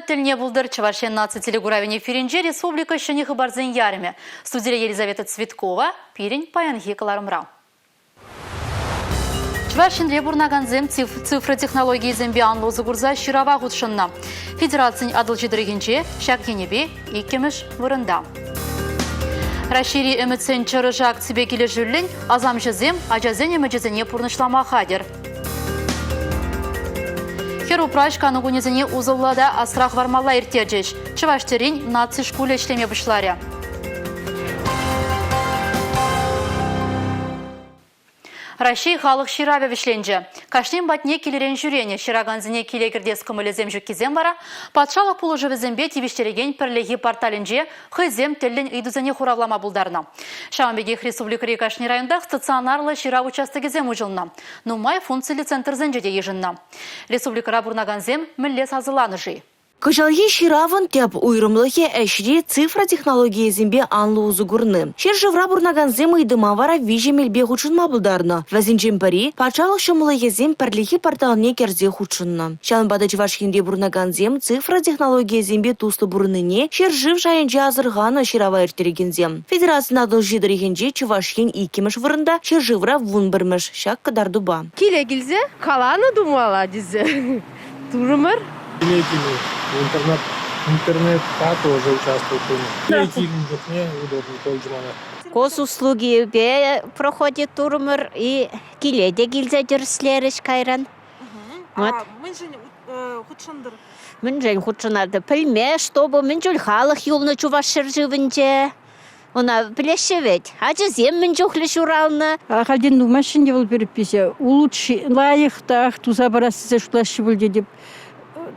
Вӑхӑт тӗлне пултӑр Чӑваш Ен наци телекуравӗн эфирӗнче республика ҫӗнӗ хыпарсен ярӑмӗ. Студире Елизавета Цветкова пирӗн паянхи кӑларӑмра. Чӑваш Енре пурӑнакансем цифра технологийӗсемпе анлӑ усӑ курса ҫырава хутшӑннӑ. Федерацин Атӑлҫи тӑрӑхӗнче ҫак енӗпе иккӗмӗш вырӑнта. Раҫҫейри ӗмӗтсен чӑрӑшӗ акципе килӗшӳллӗн асамҫӑсем ачасен ӗмӗчӗсене пурнӑҫлама хатӗр. Хӗр-упраҫ кану кунӗсене усӑллӑ та асра хӑвармалла ирттерчӗҫ. Чӑваш тӗррин наци шкулӗ ӗҫлеме пуҫларӗ. Раҫҫей халӑх ҫыравӗ вӗҫленчӗ. Кашнин патне килӗрен ҫӳренӗ ҫыракансене киле кӗртес кӑмӑлӗсем ҫуккисем вара патшалӑх пулӑшӑвӗсемпе тивӗҫтерекен пӗрлехи порталӗнче хӑйсем тӗллӗн ыйтусене хуравлама пултарнӑ. Ҫавӑн пекех республикӑри кашни районтах стационарлӑ ҫырав участокӗсем уҫӑлнӑ. Нумай функциллӗ центрсенче те йышӑннӑ. Республикӑра пурӑнакансем мӗнле сасӑланӑ-ши? Кӑҫалхи ҫыравӑн тӗп уйрӑмлӑхӗ ӗҫри цифра технологийӗсемпе анлӑ усӑ курни. Ҫӗршывра пурӑнакансем ыйтӑма вара виҫӗ мелпе хутшӑнма пултарнӑ. Вӗсенчен пӗри патшалӑх ҫӑмӑллӑхӗсен пӗрлехи порталне кӗрсе хутшӑннӑ. Ҫавӑнпа та Чӑваш Енре пурӑнакансем цифра технологийӗсемпе туслӑ пурӑннине ҫӗршыв шайӗнче асӑрханӑ ҫырава ирттерекенсем. Федерацин Атӑлҫи тӑрӑхӗнче Чӑваш Ен иккӗмӗш вырӑнта, ҫӗршывра вунпӗрмӗш ҫак кӑтартупа. Киле килсе каланӑ тумалла тесе турӑмӑр. Киле килни интернет интернетпа тоже участвовать тунӑ. Киле килнӗ чухне удобно пулчӗ мана. Госуслугипе проходит турӑмӑр и киле те килсе тӗрӗслерӗҫ кайран. А мӗншӗн хутшӑнтӑр? Мӗншӗн хутшӑнатӑп? Пӗлме, чтобы мӗн чуль халӑх юлнӑ Чӑваш ҫӗршывӗнче. Ӑна пӗлеҫҫӗ вӗт. Ачасем мӗн чухлӗ ҫуралнӑ. Ахальтен нумайҫҫӗ ӗнтӗ вӑл перепиҫе. Улучши лайӑхтах туса парас тесе шутлаҫҫӗ пуль тетӗп.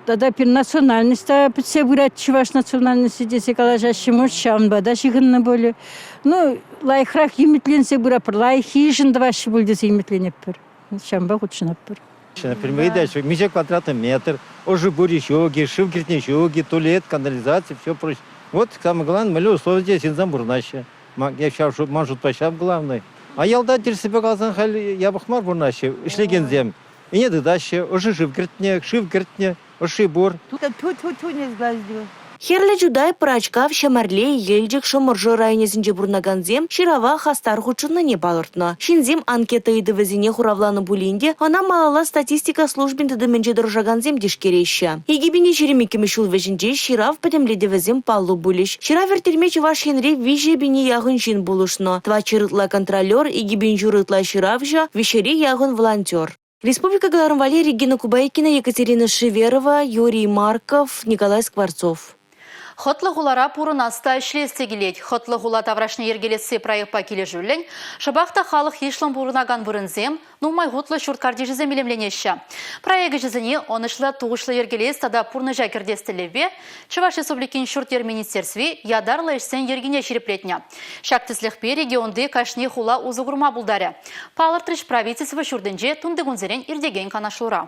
Тата пир национальность та пӗтсе пырать, чӑваш национальности тесе калаҫаҫҫӗ, может, ҫавӑнпа та ҫыхӑннӑ пулӗ. Ну, лайӑхрах ӗмӗтленсе пыратпӑр, лайӑххишӗн тӑваҫҫӗ пуль тесе ӗмӗтленетпӗр. Ҫавӑнпа хутшӑнатпӑр. Например, ыйтаҫҫӗ, миҫе квадратный метр, ӑшӑ пури ҫук-и, шыв кӗртни ҫук-и, туалет, канализаци, все прочее. Вот самое главное, мӗнле условие ҫынсем пурӑнаҫҫӗ. Я ҫав ман шутпа ҫав главный. А ялта тӗрӗссипе каласан халь япӑх мар пурӑнаҫҫӗ ӗҫлекенсем. Ӗне тытаҫҫӗ, ӑшӑ шыв кӗртнӗ, шыв кӗртнӗ, ӑшши пур. Тьфу-тьфу-тьфу не сглазил. Хӗрлӗ Чутай, Пӑрачкав, Ҫӗмӗрле, Елчӗк, Шӑмӑршӑ районӗсенче пурӑнакансем ҫырава хастар хутшӑннине палӑртнӑ. Ҫынсем анкета ыйтӑвӗсене хуравланӑ пулин те ӑна малалла статистика службин тытӑмӗнче тӑрӑшакансем тишкереҫҫӗ. 2022 ҫул вӗҫӗнче ҫырав пӗтӗмлетӗвӗсем паллӑ пулӗҫ. Ҫырав ирттерме Чӑваш Енре 3 пине яхӑн ҫын пулӑшнӑ. Тӑватҫӗр ытла контролер, 2 пин ҫур ытла ҫыравҫӑ, виҫҫӗре яхӑн волонтер. Республика кӑларӑм валли Регина Кубайкина, Екатерина Шеверова, Юрий Марков, Николай Скворцов. Хӑтлӑ хулара пурӑнас та ӗҫлес те килет. Хӑтлӑ хула таврашне йӗркелесси проектпа килӗшӳллӗн шӑпах та халӑх йышлӑн пурӑнакан вырӑнсем, нумай хутлӑ ҫурт картишӗсем илемленеҫҫӗ. Проект ӗҫӗсене ӑнӑҫлӑ, тухӑҫлӑ йӗркелес тата пурнӑҫа кӗртес тӗллевпе Чӑваш Республикин ҫурт-йӗр министерстви ятарлӑ ӗҫсен йӗркине ҫирӗплетнӗ. Ҫак тӗслӗхпе регионти кашни хула усӑ курма пултарӗ. Палӑртрӗҫ правительство ҫуртӗнче тунтикунсерен иртекен канашлура.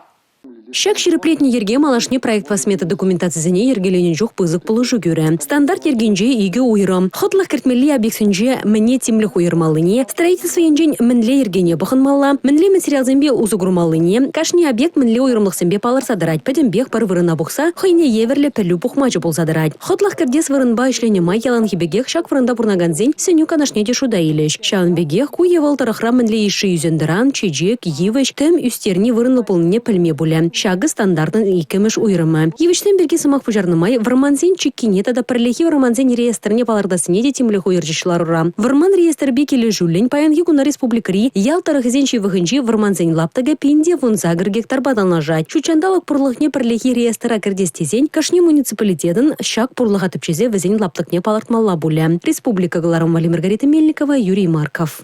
Ҫак ҫирӗплетнӗ йӗрке малашне проектпа смета документацисене йӗркеленӗ чух пысӑк пулӑшу кӳрӗ. Стандарт йӗркинче икӗ уйрӑм. Хӑтлӑх кӗртмелли объектсенче мӗне тимлӗх уйӑрмаллине, строительство енчен мӗнле йӗркене пӑхӑнмалла, мӗнле материалсемпе усӑ курмаллине, кашни объект мӗнле уйрӑмлӑхсемпе палӑрса тӑрать, пӗтӗмпех пӗр вырӑна пухса хӑйне евӗрлӗ пӗлӳ пухмачӗ пулса тӑрать. Хӑтлӑх кӗртес вырӑнпа ӗҫленӗ май яланхи пекех ҫак вырӑнта пурӑнакансен сӗнӳ-канашне те шута илӗҫ. Ҫавӑн пекех ку е вӑл тӑрӑхра мӗнле йышши ӳсен-тӑран, чечек, йывӑҫ, тӗм ӳстерни вырӑнлӑ пулнине пӗлме пулӗ. Ҫакӑ стандартӑн иккӗмӗш уйрӑмӗ. Йывӑҫсем пирки сӑмах пуҫарнӑ май вӑрмансен чиккине тата пӗрлехи вӑрмансен реестрне палӑртассине те тимлӗх уйӑрчӗҫ ларура. Вӑрман реестрӗпе килӗшӳллӗн паянхи куна республикӑри ял тӑрӑхӗсен ҫывӑхӗнчи вӑрмансен лаптӑкӗ 1018 гектарпа танлашать. Ҫут ҫанталӑк пурлӑхне пӗрлехи реестра кӗртес тесен кашни муниципалитетӑн ҫак пурлӑха тӗпчесе вӗсен лаптӑкне палӑртмалла пулӗ. Республика кӑларӑм валли Маргарита Мельникова, Юрий Марков.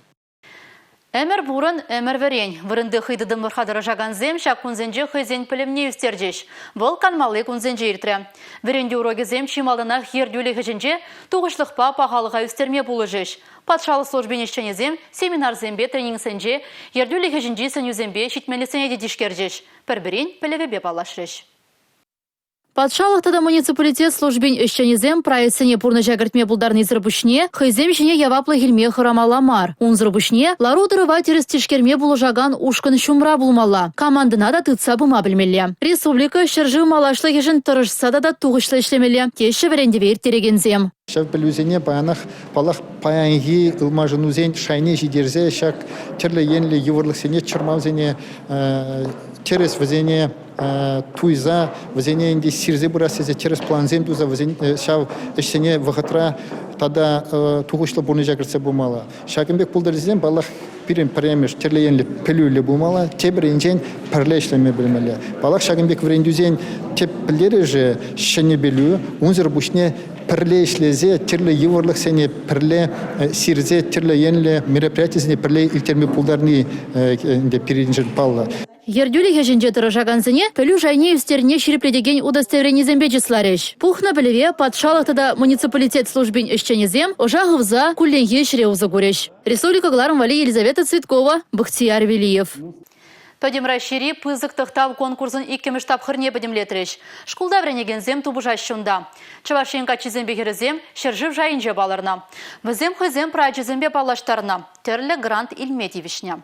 Ӗмӗр пурӑн, ӗмӗр вӗрен. Вырӑнти хӑйтытӑмлӑхра тӑрӑшакансем ҫак кунсенче хӑйсен пӗлӗвне ӳстерчӗҫ. Вӑл канмалли кунсенче иртрӗ. Вӗрентӳ урокӗсем чи малтанах ертӳлӗх ӗҫӗнче тухӑҫлӑхпа пахалӑха ӳстерме пулӑшӗҫ. Патшалӑх службин ӗҫченӗсем семинарсемпе тренингсенче ертӳлӗх ӗҫӗнчи сӗнӳсемпе ҫитменлӗхсене те тишкерчӗҫ, пӗр-пӗрин пӗлӗвӗпе паллашрӗҫ. Патшалӑх тата муниципалитет службин ӗҫченӗсем проектсене пурнӑҫа кӗртме пултарнисӗр пуҫне хӑйсем ҫине яваплӑх илме хӑрамалла мар. Унсӑр пуҫне лару-тӑрӑва тӗрӗс тишкерме пулӑшакан ушкӑн ҫумра пулмалла, командӑна та тытса пыма пӗлмелле. Республика ҫӗршыв малашлӑхӗшӗн тӑрӑшса тата тухӑҫлӑ ӗҫлемелле, теҫҫӗ вӗрентӗве ирттерекенсем. Ҫав пӗлӳсене паянах, паллах, паянхи ылмашӑнусен шайне ҫитерсе ҫак тӗрлӗ енлӗ йывӑрлӑхсене, чӑрмавсене тӗрӗс вӗсене туйса вӗсене ӗнтӗ сирсе пырас тесе тӗрӗс плансем туса вӗсен ҫав ӗҫсене вӑхӑтра тата тухӑҫлӑ пурнӑҫа кӗртсе пымалла. Ҫакӑн пек пултӑр тесен, паллах, пирӗн пӗрремӗш тӗрлӗ енлӗ пӗлӳллӗ пулмалла, тепӗр енчен пӗрле ӗҫлеме пӗлмелле. Паллах, ҫакӑн пек вӗрентӳсен тӗп пӗлтерӗшӗ ҫӗнӗ пӗлӳ, унсӑр пуҫне пӗрле ӗҫлесе тӗрлӗ йывӑрлӑхсене пӗрле сирсе тӗрлӗ енлӗ мероприятисене пӗрле ирттерме пултарни ӗнтӗ пирӗншӗн паллӑ. Ертӳлӗх ӗҫӗнче тӑрӑшакансене пӗлӳ шайне ӳстернине ҫирӗплетекен удостоверенисемпе чысларӗҫ. Пухнӑ пӗлӗве патшалӑх тата муниципалитет службин ӗҫченӗсем ӑша хывса кулленхи ӗҫре усӑ курӗҫ. Республика кӑларӑм валли Елизавета Цветкова, Бахтияр Велиев. Пӗтӗм Раҫҫейри пысӑк тӑхтав конкурсӑн иккӗмӗш тапхӑрне пӗтӗмлетрӗҫ. Шкулта вӗренекенсем тупӑшаҫҫӗ унта. Чӑваш Ен каччисемпе хӗрӗсем ҫӗршыв шайӗнче палӑрнӑ. Вӗсем хӑйсем проекчӗсемпе паллаштарнӑ, тӗрлӗ грант илме тивӗҫнӗ.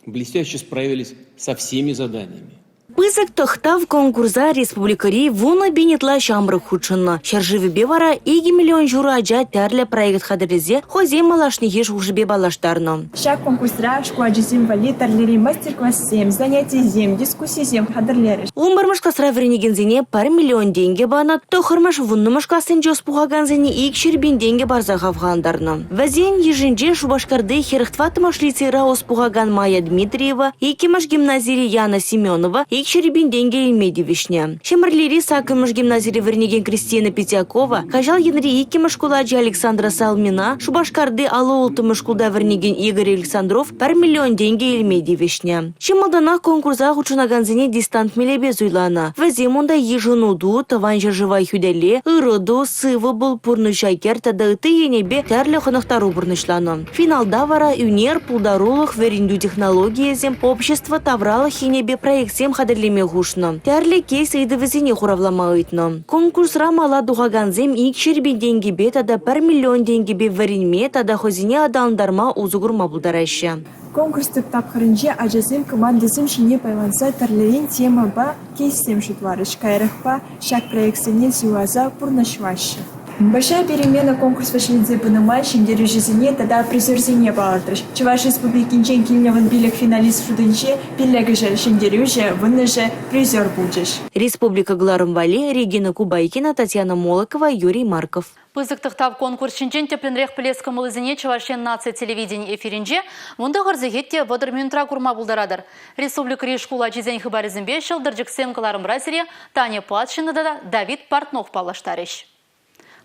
Блестяще справились со всеми заданиями. Пысӑк тӑхтав конкурса республикӑри 10 000 ытла ҫамрӑк хутшӑннӑ. Ҫӗршывӗпе вара 2 миллион ҫурӑ ача тӗрлӗ проект хатӗрлесе хӑйсен малашнехи шухӑшӗпе паллаштарнӑ. Ҫак конкурсра шкул ачисем валли тӗрлӗрен мастер-классем, занятисем, дискуссисем хатӗрлерӗҫ. 11-мӗш класра вӗренекенсене пӗр миллион тенкӗ панӑ, тӑххӑрмӗш, вуннӑмӗш классенче ӑс пухакансене 200 пин тенкӗ парса хавхалантарнӑ. Вӗсен йышӗнче Шупашкарти 44-мӗш лицейра ӑс пухакан Майя Дмитриева, иккӗмӗш гимназири Яна Семенова 200 пин тенкӗ илме тивӗҫнӗ. Ҫӗмӗрлери саккӑрмӗш гимназире вӗренекен Кристина Петякова, Каҫал енри иккӗмӗш шкул ачи Александра Салмина, Шупашкарти 56-мӗш шкулта вӗренекен Игорь Александров пӗр миллион тенкӗ илме тивӗҫнӗ. Чи малтанах конкурса хутшӑнакансене дистант мелӗпе суйланӑ. Вӗсем унта йышӑну ту, тӑван ҫӗршыва хӳтӗле, ырӑ ту, сывӑ пул, пурнӑҫа кӗр тата ытти енӗпе тӗрлӗ хӑнӑхтару пурнӑҫланӑ. Финалта вара ӳнер, пултарулӑх, вӗрентӳ технологийӗсем, общество тавралӑх енӗпе проектсем хатӗрлеме хушнӑ. Тӗрлӗ кейс ыйтӑвӗсене хуравлама ыйтнӑ. Конкурсра мала тухакансем 200 пин тенкӗпе тата пӗр миллион тенкӗпе вӗренме тата хӑйсене аталантарма усӑ курма пултараҫҫӗ. Конкурс тӗп тапхӑрӗнче ачасем командӑсем ҫине пайланса тӗрлӗрен темӑпа кейссем шутларӗҫ, каярахпа ҫак проектсене суйласа пурнӑҫлаҫҫӗ. Большая перемена конкурс вӗҫленсе пынӑ май ҫӗнтерӳҫӗсене тата призерсене палӑртрӗҫ. Чӑваш Республикинчен килнӗ 15 финалист шутӗнче пиллӗкӗшӗ ҫӗнтерӳҫӗ, вуннӑшӗ призер пулчӗҫ. Республика кӑларӑм валли Регина Кубайкина, Татьяна Молокова, Юрий Марков. Пысӑк тӑхтав конкурс ҫинчен тӗплӗнрех пӗлес кӑмӑллисене Чӑваш Ен наци телевидени эфирӗнче 19 сехет те 30 минутра курма пултаратӑр. Республикӑри шкул ачисен хыпарӗсемпе ҫӑлтӑрчӑксем кӑларӑмра сире Таня Патшина тата Давид Портнов паллаштарӗҫ.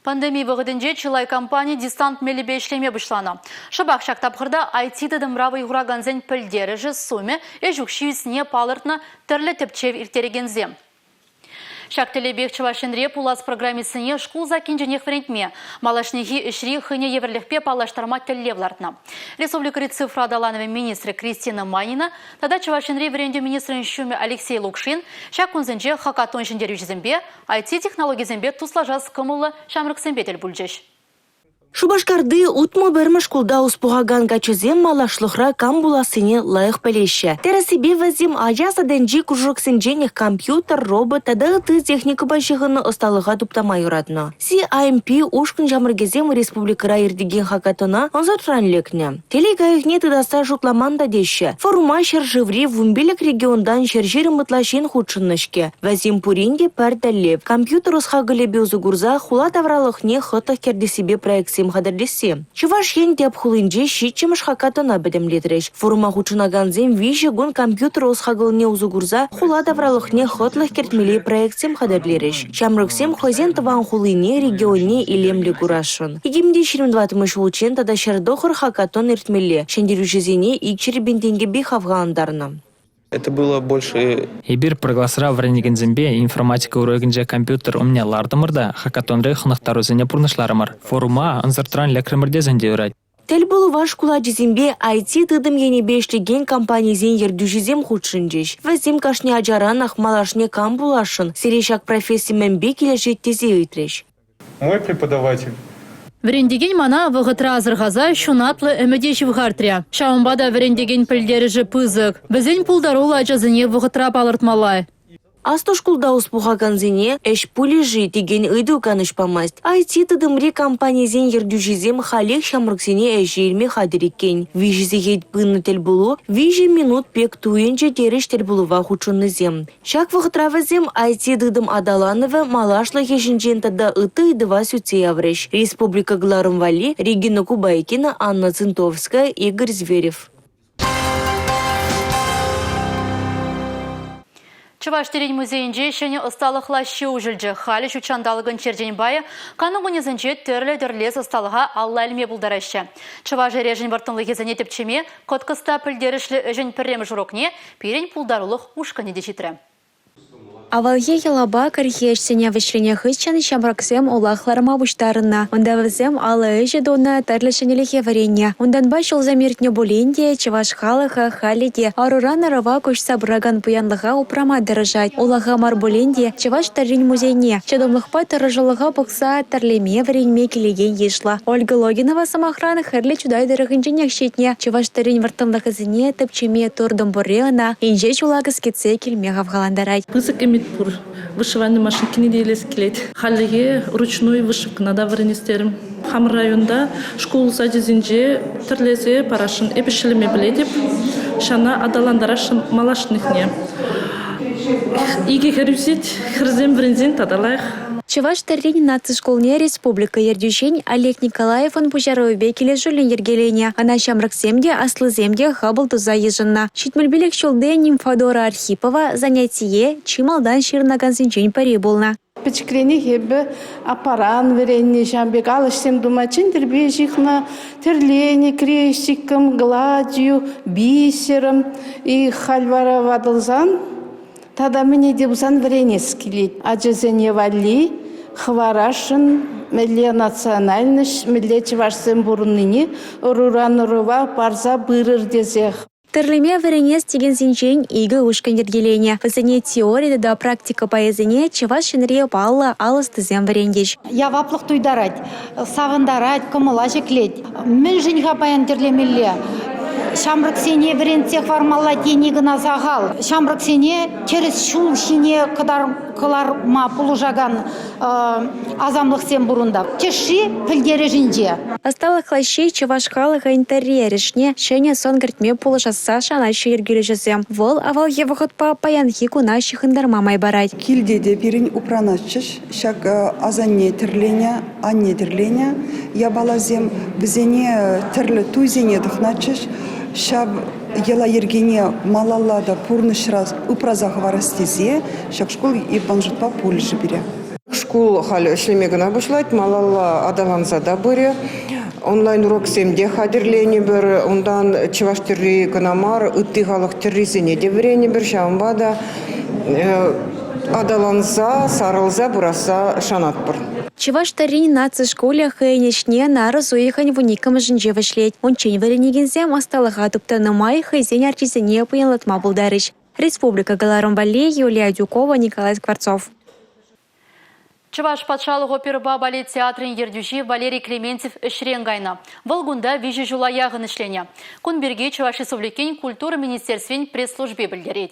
Пандеми вӑхӑтӗнче чылай компани дистант мелӗпе ӗҫлеме пуҫланӑ. Шӑпах ҫак тапхӑрта IT-тытӑмра вӑй хуракансен пӗлтерӗшӗ, сумӗ, ӗҫ укҫи ӳснине палӑртнӑ тӗрлӗ тӗпчев ирттерекенсем. Ҫак тӗллевпех Чӑваш Енре пулас программистсене шкул саккинченех вӗрентме, малашнехи ӗҫри хӑйне евӗрлӗхпе паллаштарма тӗллев лартнӑ. Республикӑри цифра аталанӑвӗн министрӗ Кристина Майнина тата Чӑваш Енри вӗрентӳ министрӗн ҫумӗ Алексей Лукшин ҫак кунсенче хакатон ҫӗнтерӳҫисемпе, IT-технологисемпе туслашас кӑмӑллӑ ҫамрӑксемпе тӗл пулчӗҫ. Шупашкарти 61-мӗш шкулта ӑс пухакан каччӑсем малашлӑхра кам пулассине лайӑх пӗлеҫҫӗ. Тӗрӗссипе вӗсем ача садӗнчи кружоксенченех компьютер, робот тата ытти техникӑпа ҫыхӑннӑ ӑсталӑха туптама юратнӑ. CIMP ушкӑн ҫамрӑкӗсем республикӑра иртекен хакатона ӑнсӑртран лекнӗ. Телей кайӑкне тытасса шутламан та теҫҫӗ. Форума ҫӗршыври 15 регионтан 120 ытла ҫын хутшӑннӑ-ҫке. Вӗсем пурин те пӗр тӗллев – компьютер ӑс-хакӑлӗпе усӑ курса хула тавралӑхне хӑтлӑх кӗртессипе проектсем хатӗрлесси. Чӑваш Ен тӗп хулинче ҫиччӗмӗш хакатона пӗтӗмлетрӗҫ. Форума хутшӑнакансем виҫӗ кун компьютер ӑс-хакӑлне усӑ курса хула тавралӑхне хӑтлӑх кӗртмелли проектсем хатӗрлерӗҫ. Ҫамрӑксем хӑйсен тӑван хулине, регионне илемлӗ курасшӑн. 2024 ҫулччен тата 109 хакатон иртмелле. Ҫӗнтерӳҫӗсене 200 пин тенкӗпе хавхалантарнӑ. Это было больше Эпир пӗр класра вӗренекенсемпе информатика урокӗнче компьютер умне лартӑмӑр та хакатонри хӑнӑхтарусене пурнӑҫларӑмӑр. Форума ӑнсӑртран лекрӗмӗр тесен те юрать. Тӗл пулӑва шкул ачисемпе IT тытӑм енӗпе ӗҫлекен компанисен ертӳҫисем хутшӑнчӗҫ. Вӗсем кашни ачаранах малашне кам пуласшӑн, сире ҫак професси мӗнпе килӗшет тесе ыйтрӗҫ. Мой преподаватель Вӗрентекен мана вӑхӑтра асӑрхаса ҫунатлӑ ӗмӗте ҫывхартрӗ. Ҫавӑнпа та вӗрентекен пӗлтерӗшӗ пысӑк. Вӗсен пултаруллӑ ачасене вӑхӑтра палӑртмалла. Аслӑ шкулта ӑс пухакансене ӗҫ пулӗ-ши текен ыйту канӑҫ памасть. IT тытӑмри компанисен ертӳҫисем халех ҫамрӑксене ӗҫе илме хатӗр иккен. 3 сехет пынӑ тӗл пулу 3 минут пек туйӑнчӗ терӗҫ тӗл пулӑва хутшӑннисем. Ҫак вӑхӑтра вӗсем IT-тытӑм аталанӑвӗ, малашлӑхӗ ҫинчен тата ытти ыйтӑва сӳтсе яврӗҫ. Республика кӑларӑм валли Регина Кубайкина, Анна Цинтовская, Игорь Зверев. Чӑваш тӗррин музейӗнче ҫӗнӗ ӑсталӑх лаҫҫи уҫӑлчӗ. Халӗ ҫут ҫанталӑкӑн черчен пайӗ кану кунӗсенче тӗрлӗ тӗрлес ӑсталӑха алла илме пултараҫҫӗ. Чӑваш эрешӗн вӑрттӑнлӑхӗсене тӗпчеме кӑткӑс та пӗлтерӗшлӗ ӗҫӗн пӗрремӗш урокне пирӗн пултарулӑх ушкӑнӗ те ҫитрӗ. Авалхи йӑлапа кӗрхи ӗҫсене вӗҫленӗ хыҫҫӑн ҫамрӑксем улах ларма пуҫтарӑннӑ. Унта вӗсем алӑ ӗҫӗ тунӑ, тӗрлӗ ҫӗнӗлӗхе вӗреннӗ. Унтанпа ҫулсем иртнӗ пулин те чӑваш халӑхӗ халӗ те ӑруран ӑрӑва куҫса пыракан пуянлӑха упрама тӑрӑшать. Улаха мар пулин те чӑваш тӗррин музейне чӑтӑмлӑхпа тӑрӑшулӑха пӑхса тӗрлеме вӗренме килекен йышлӑ. Ольга Логинова, сӑмахран, Хӗрлӗ Чутай тӑрӑхӗнченех ҫитнӗ. Чӑваш тӗррин вӑрттӑнлӑхӗсене тӗпчеме туртӑм пурри ӑна инҫе ҫула кӗскетсе килме хавхалантарать. Пысӑк ӗмӗт пур. Вышивани машинкине те илес килет. Хальлӗхе ручной вышивкӑна та вӗренес терӗм. Хамӑр районта шкул сачӗсенче тӗрлесе парасшӑн. Эпӗ ҫӗлеме пӗлетӗп, ҫавна аталантарасшӑн малашнехне. Икӗ хӗр ӳсет, хӗрсем вӗренсен тата лайӑх. Чӑваш тӗррин наци шкулне республика ертӳҫин Олег Николаевӑн пуҫарӑвӗпе килӗшӳллӗн йӗркеленӗ. Ӑна ҫамрӑксем те, аслисем те хапӑл туса йышӑннӑ. 75 ҫулти Нимфадора Архипова занятие чи малтан ҫырӑнакансенчен пӗри пулнӑ. Пӗчӗкренех эпӗ аппаран вӗреннӗ, ҫавӑн пек ал ӗҫсем тума чӗнтӗрпе ҫыхнӑ, тӗрленӗ крестиком, гладью, бисером. И халь вара ватӑлсан Тата мӗне те пулсан вӗренес килет. Ачасене валли хӑварасшӑн мӗнле национальноҫ, мӗнле чӑвашсем пурӑннине ӑруран ӑрӑва парса пырӑр тесех. Тӗрлеме вӗренес текенсенчен икӗ ушкӑн йӗркеленӗ. Вӗсене теори тата практика пайӗсене Чӑваш Енре паллӑ ал ӑстисем вӗрентӗҫ. Яваплӑх туйтарать, савӑнтарать, кӑмӑла ҫӗклет. Мӗншӗн-ха паян тӗрлемелле? Ҫамрӑксене вӗрентсе хӑвармалла тени кӑна сахал. Ҫамрӑксене тӗрӗс ҫул ҫине кӑларма пулӑшакан асамлӑхсем пур унта. Тӗшши пӗлтерӗшӗнче. Ӑсталӑх лаҫҫи чӑваш халӑхӗн тӗрри-эрешне ҫӗнӗ сӑн кӗртме пулӑшасса шанаҫҫӗ йӗркелӳҫӗсем. Вӑл авалхи вӑхӑтпа паянхи куна ҫыхӑнтарма май парать. Килте те пирӗн упранатчӗҫ ҫак асанне тӗрленӗ, анне тӗрленӗ япаласем. Вӗсене тӗрлӗ туйсене тӑхӑнатчӗҫ. Ҫав йӑла-йӗркене малалла та пурнӑҫра упраса хӑварас тесе ҫак шкул ман шутпа пулӑшӗ пире. Шкул халь ӗҫлеме кӑна пуҫлать, малалла аталанса та пырӗ. Онлайн-уроксем те хатӗрленӗпӗр. Унтан чӑваш тӗрри кӑна мар, ытти халӑх тӗррисене те вӗренӗпӗр. Ҫавӑнпа та аталанса, сарӑлса пырасса шанатпӑр. Чӑваш тӗррин наци шкулӗ хӑйӗн ӗҫне нарӑс уйӑхӗн 12-мӗшӗнче вӗҫлет. Унччен вӗренекенсем ӑсталӑха туптанӑ май хӑйсен арчисене пуянлатма пултарӗҫ. Республика кӑларӑм валли Юлия Адюкова, Николай Скворцов. Чӑваш патшалӑх оперӑпа балет театрӗн ертӳҫи Валерий Клементьев ӗҫрен кайнӑ. Вӑл кунта виҫӗ ҫула яхӑн ӗҫленӗ. Кун пирки Чӑваш Республикин культура министерствин пресс-служби пӗлтерет.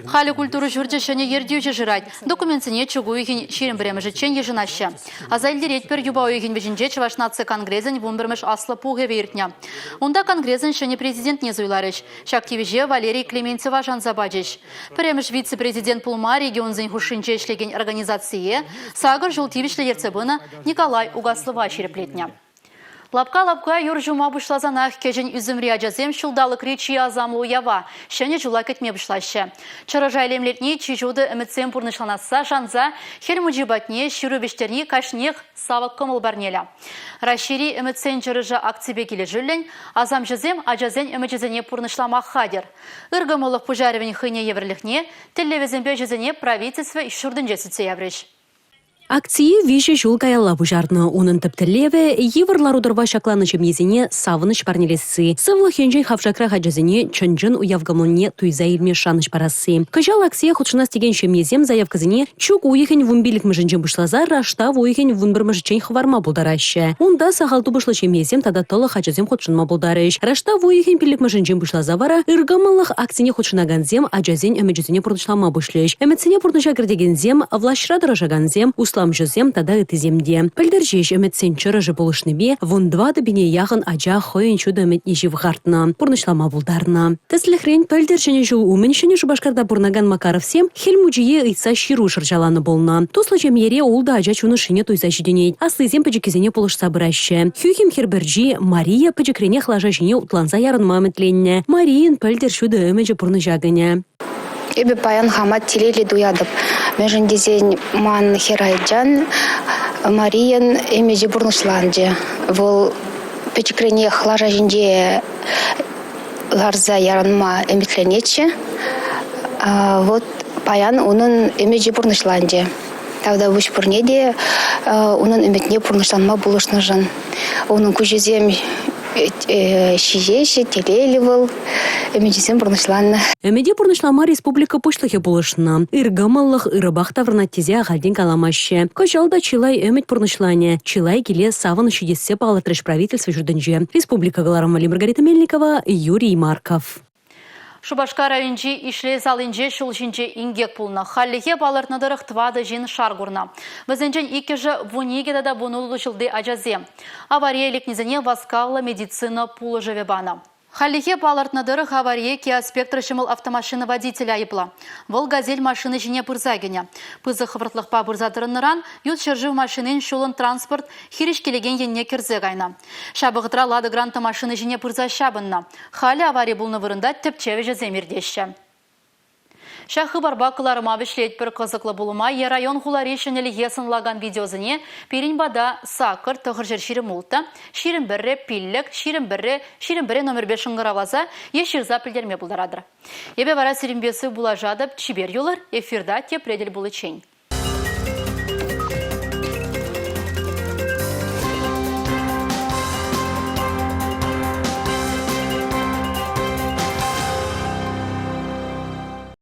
Халӗ культура ҫурчӗ ҫӗнӗ ертӳҫӗ шырать. Документсене чӳк уйӑхӗн 21-мӗшӗччен йышӑнаҫҫӗ. Аса илтеретпӗр, юпа уйӑхӗн вӗҫӗнче Чӑваш наци конгресӗн 11-мӗш аслӑ пухӑвӗ иртнӗ. Унта конгресӑн ҫӗнӗ президентне суйларӗҫ. Ҫак тивӗҫе Валерий Клементьева шанса пачӗҫ. Пӗрремӗш вице-президент пулма регионсен хушшинче ӗҫлекен организацие сакӑр ҫул тивӗҫлӗ ертсе пынӑ Николай Угаслова ҫирӗплетнӗ. Лапка-лапка юр ҫума пуҫласанах кӗҫӗн ӳсӗмри ачасем ҫулталӑкри чи асамлӑ уява, Ҫӗнӗ ҫула кӗтме пуҫлаҫҫӗ. Чӑрӑша илемлетни чи ҫутӑ ӗмӗтсем пурнӑҫланасса шанса Хӗл Мучи патне ҫыру вӗҫтерни кашниех савӑк кӑмӑл парнелӗ. Раҫҫейри ӗмӗтсен чӑрӑшӗ акципе килӗшӳллӗн асамҫӑсем ачасен ӗмӗчӗсене пурнӑҫлама хатӗр. Ыркӑмӑллӑх пуҫарӑвӗн хӑйне евӗрлӗхне, тӗллевӗсемпе ӗҫӗсене правительство ҫуртӗнче сӳтсе яврӗҫ. Акцие виҫӗ ҫул каялла пуҫарнӑ. Унӑн тӗп тӗллевӗ – йывӑр лару-тӑрӑва ҫакланнӑ ҫемьесене савӑнӑҫ парнелесси, сывлӑх енчен хавшакрах ачасене чӑн-чӑн уяв кӑмӑлне туйса илме шанӑҫ парасси. Кӑҫал акцие хутшӑнас текен ҫемьесем заявкӑсене чӳк уйӑхӗн вунпиллӗкмӗшӗнчен пуҫласа раштав уйӑхӗн вунпӗрмӗшӗччен хӑварма пултараҫҫӗ. Унта сахал тупӑшлӑ ҫемьесем тата тӑлӑх ачасем хутшӑнма пултарӗҫ. Раштав уйӑхӗн пиллӗкмӗшӗнчен пуҫласа вара ыркӑмӑллӑх акцине хутшӑнакансем ачасен ӗмӗчӗсене пурнӑҫлама пуҫлӗҫ. Ӗмӗтсене пурнӑҫа кӗртекенсем, влаҫра тӑрӑшакансем, усламҫӑсем тата ыттисем те. Пӗлтӗр ҫеҫ ӗмӗтсен чӑрӑшӗ пулӑшнипе 14 пине яхӑн ача хӑйӗн ҫутӑ ӗмӗтне ҫывхартнӑ, пурнӑҫлама пултарнӑ. Тӗслӗхрен, пӗлтӗр Ҫӗнӗ ҫул умӗн Ҫӗнӗ Шупашкарта пурӑнакан Макаровсем Хӗл Мучие ыйтса ҫыру шӑрҫаланӑ пулнӑ. Туслӑ ҫемьере ултӑ ача чун ӑшшине туйса ҫитӗнет. Аслисем пӗчӗккисене пулӑшса пыраҫҫӗ. Хӳхӗм хӗр пӗрчи Мария пӗчӗкренех лаша ҫине утланса ярӑнма ӗмӗтленнӗ. Марийӑн пӗлтӗр ҫутӑ ӗмӗчӗ пурнӑҫа кӗнӗ. Эпӗ паян хама телейлӗ туятӑп. Мӗншӗн тесен ман хӗр ачан Марийӑн ӗмӗчӗ пурнӑҫланчӗ. Вӑл пӗчӗкренех лаша ҫинче ларса ярӑнма ӗмӗтленетчӗ. Вот паян унӑн ӗмӗчӗ пурнӑҫланчӗ. Тавтапуҫ пурне те унӑн ӗмӗтне пурнӑҫланма пулӑшнӑшӑн. Унӑн куҫӗсем ҫиҫеҫҫӗ, телейлӗ вӑл, ӗмӗчӗсем пурнӑҫланнӑ. Ӗмӗте пурнӑҫлама республика Пуҫлӑхӗ пулӑшнӑ. Ыркӑмӑллӑх ырӑпах таврӑнать тесе ахальтен каламаҫҫӗ. Кӑҫал та чылай ӗмӗт пурнӑҫланӗ, чылай киле савӑнӑҫ ҫитессе палӑртрӗҫ правительство ҫуртӗнче. Республика кӑларӑм валли Маргарита Мельникова, Юрий Марков. Шупашкар районӗнчи Ишлей салинче ҫул ҫинче инкек пулнӑ. Хальлӗхе палӑртнӑ тӑрӑх тӑватӑ ҫын шар курнӑ. Вӗсенчен иккӗшӗ 12 тата 16 ҫулти ачасем. Аварие лекнисене васкавлӑ медицина пулӑшӑвӗ панӑ. Хальлӗхе палӑртнӑ тӑрӑх аварие Kia Spectra ҫӑмӑл автомашина водителӗ айӑплӑ. Вӑл «Газель» машина ҫине пырса кӗнӗ. Пысӑк хӑвӑртлӑхпа пырса тӑрӑннӑран ют ҫӗршыв машинин ҫулӑн транспорт хирӗҫ килекен енне кӗрсе кайнӑ. Ҫав вӑхӑтра «Лада Гранта» машина ҫине пырса ҫапӑннӑ. Халӗ авари пулнӑ вырӑнта тӗпчев ӗҫӗсем иртеҫҫӗ. Ҫак хыпарпа кӑларӑма вӗҫлетпӗр. Кӑсӑклӑ пулӑма е район-хулари ҫӗнӗлӗхе сӑнлакан видеосене пирӗн пата саккӑр 926 21 пиллӗк 21 21 номерпе шӑнкӑравласа е ҫырса пӗлтерме пултаратӑр. Эпӗ вара сирӗнпе сыв пулашатӑп. Чипер юлӑр, эфирта тепре тӗл пуличчен.